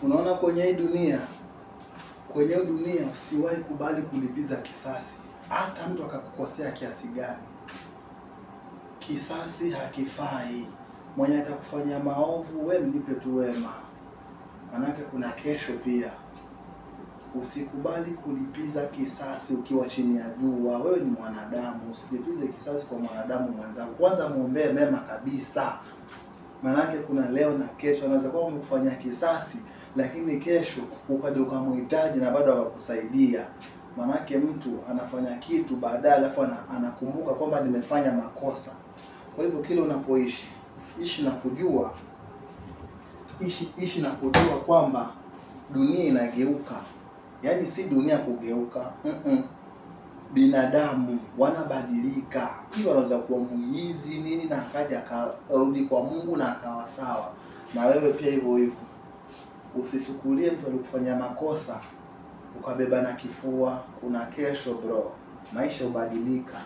Unaona, kwenye hii dunia, kwenye hii dunia usiwahi kubali kulipiza kisasi, hata mtu akakukosea kiasi gani. Kisasi hakifai. Mwenye atakufanyia maovu, we mlipe tu wema, manake kuna kesho pia. Usikubali kulipiza kisasi ukiwa chini ya jua. Wewe ni mwanadamu, usilipize kisasi kwa mwanadamu mwenzako. Kwanza muombee mema kabisa, manake kuna leo na kesho. Anaweza kuwa umekufanyia kisasi, lakini kesho ukaja ukamhitaji na bado akakusaidia. Manake mtu anafanya kitu baadaye, alafu anakumbuka kwamba nimefanya makosa. Kwa hivyo kile unapoishi, ishi na kujua, ishi na kujua kwamba dunia inageuka. Yaani si dunia kugeuka, binadamu wanabadilika. Hiyo anaweza kuwa mwizi nini na akaja akarudi kwa Mungu na akawa sawa. Na wewe pia hivyo hivyo, usichukulie mtu alikufanyia makosa ukabeba na kifua. Kuna kesho bro, maisha hubadilika.